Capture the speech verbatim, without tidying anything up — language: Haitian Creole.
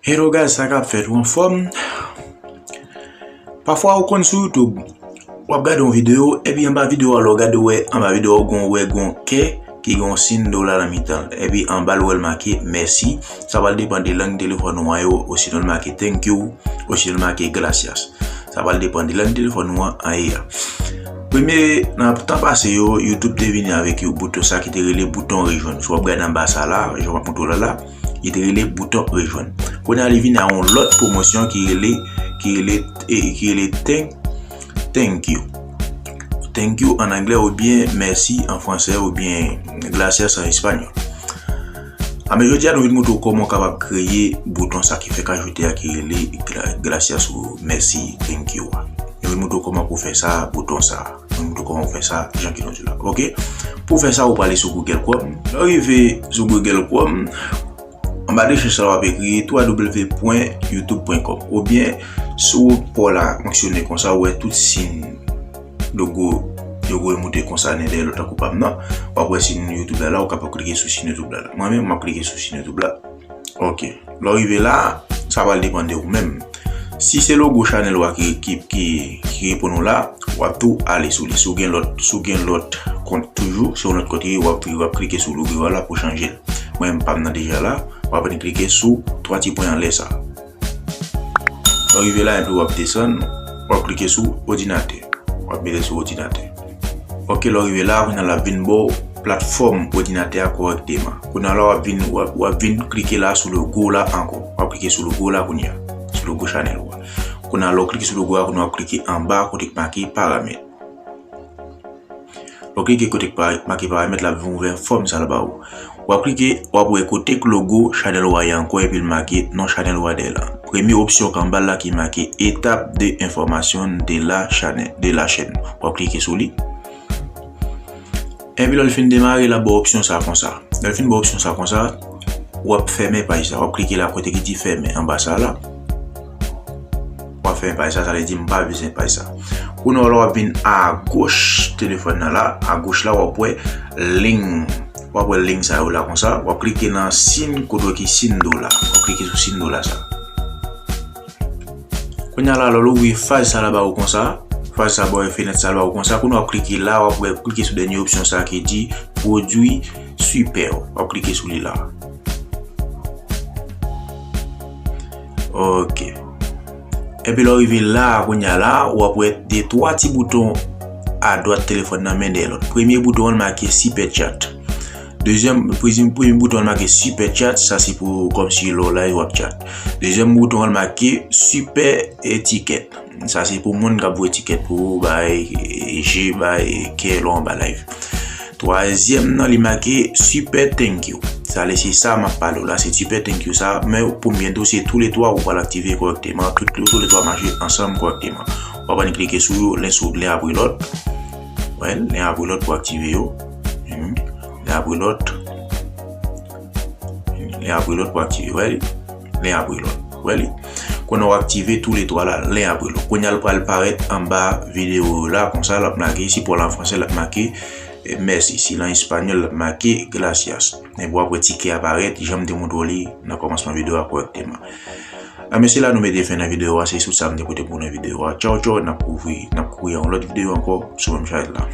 Hello guys, sa k ap fèt, ou anfòm? Pafwa ou konn sou YouTube, w ap gade yon videyo, epi anba videyo a, lè w gade, w wè anba videyo a, w gen, w wè gen yon kè ki gen yon siy dola nan mitan l. Epi anba l, w wè l make mèsi. Sa pral depann de lang telefòn ou an ye, osinon l make thank you, osinon l make gracias. Sa pral depann de lang telefòn ou an ye a. Premye, nan tan pase yo, YouTube te vini avèk yon bouton sa ki te rele bouton rejwenn. Si w ap gade anba sa la, jan m ap montre w la la, li te rele bouton rejwenn. Kounye a, li vin a yon lòt pwomosyon ki rele, ki rele, e, ki rele thank, thank you. Thank you an anglè oubyen mèsi an fransè oubyen gracias an espanyòl. A, men jodi a, nou vin montre w kòman w kapab kreye bouton sa ki fèk ajoute a ki rele gra-, gracias ou mèsi, thank you a. Nou vin montre w kòman pou w fè sa, bouton sa. Nou vin montre w kòman pou w fè sa, jan ke nou di la. Oke? Pou w fè sa, ou prale sou Google Chrome. Lè w rive sou Google Chrome, anba rechèch la, w ap ekri w w w pwen youtube pwen kòm. Oubyen, sou pò la manksyone konsa, ou wè tout siy logo, logo yo moute konsa, nen dèyè lòt tankou pa m nan. W ap wè siy YouTube la la, ou kapab klike sou siy YouTube la la. Mwen menm, m ap klike sou siy YouTube la. Oke. Lè w rive la, sa pral depann de ou menm. Si se logo chanèl ou a ki, ki, ki, ki reponn ou la, w ap tou ale sou li. Si w gen lòt, si w gen lòt kont toujou, se yon lòt kont li ye, w ap, w ap klike sou logo a la pou chanje l. Mwen menm pa m nan deja la, w ap vin klike sou twa ti pwen anlè sa. Lè w rive la, epi w ap desann, w ap klike sou òdinatè. W ap mete sou òdinatè. Oke, lè w rive la, kounye a l ap vin ba w platfòm òdinatè a kòrèkteman. Kounye a la, w ap vin, w ap, w ap vin klike la sou logo la ankò. W ap klike sou logo la kounye a, sou logo chanèl ou a. Kounye a, lè w klike sou logo a, kounye a w ap klike anba kote k make paramèt. Lè w klike kote k pa-, make paramèt la, ap vin ouvè fòm sa l ba ou. W ap klike, w ap wè kote k logo chanèl ou a ye ankò, epi l make non chanèl ou a dèyè la. Premye opsyon k anba l la ki make étape de information de la chaîne, de la chaîne. W ap klike sou li. Epi lè l fin demare, l ap ba w opsyon sa konsa. Lè l fin ba w opsyon sa konsa, w ap fèmen paj sa. W ap klike la kote ki di fèmen anba sa la. W ap fèmen paj sa, sa vle di m pa bezwen paj sa. Kounye a w ap vin agoch telefòn nan la, agoch la w ap wè liy. W ap wè liy sa yo la konsa, w ap klike nan siy kote ki siy dola. W ap klike sou siy dola sa. Kounye a la, lè w louvri faz sa la ba ou konsa, faz sa ba ou, fenèt sa la ba ou konsa, kounye a w ap klike la, w ap wè, klike sou dènye opsyon sa ki di pwodui sipè. W ap klike sou li la. Oke. Epi lè w rive la, kounye a la, w ap wè de twa ti bouton adwat telefòn nan men dèyè lòt. Premye bouton an make Super Chat. Dezyèm, premye, premye bouton an make Super Chat, sa se pou kòmsi lè w live w ap chat. Dezyèm bouton an make Super Etiquette. Sa se pou moun k ap voye tikèt pou ou, bay je, bay kè lè w anba live. Twazyèm nan li make Super Thank You. Sa le se sa m ap pale w la, se Super Thank You sa, men pou m byento se tou le twa ou pral aktive kòrèkteman, tout, tou le twa mache ansanm kòrèkteman. W ap ann klike sou yo, len sou, len apre lòt. Wè, len apre lòt pou aktive yo. Mhm. Len apre lòt. Len apre lòt pou aktive, wè li. Len apre lòt. Wè li. Kounye a w aktive tou le twa la, len apre lòt. Kounye a l pral parèt anba videyo la, konsa l ap make, si pou l an fransè, l ap make, eh, mèsi. Si l an espanyòl, l ap make gracias. Epi w ap wè tikè a parèt, jan m te montre w li nan kòmansman videyo a kòrèkteman. Anben, se la nou mete fen nan videyo a, se sou sa m te pote pou nou nan videyo a. Tchaw, tchaw, n ap kouvri, n ap kouvri yon lòt videyo ankò sou menm chanèl la.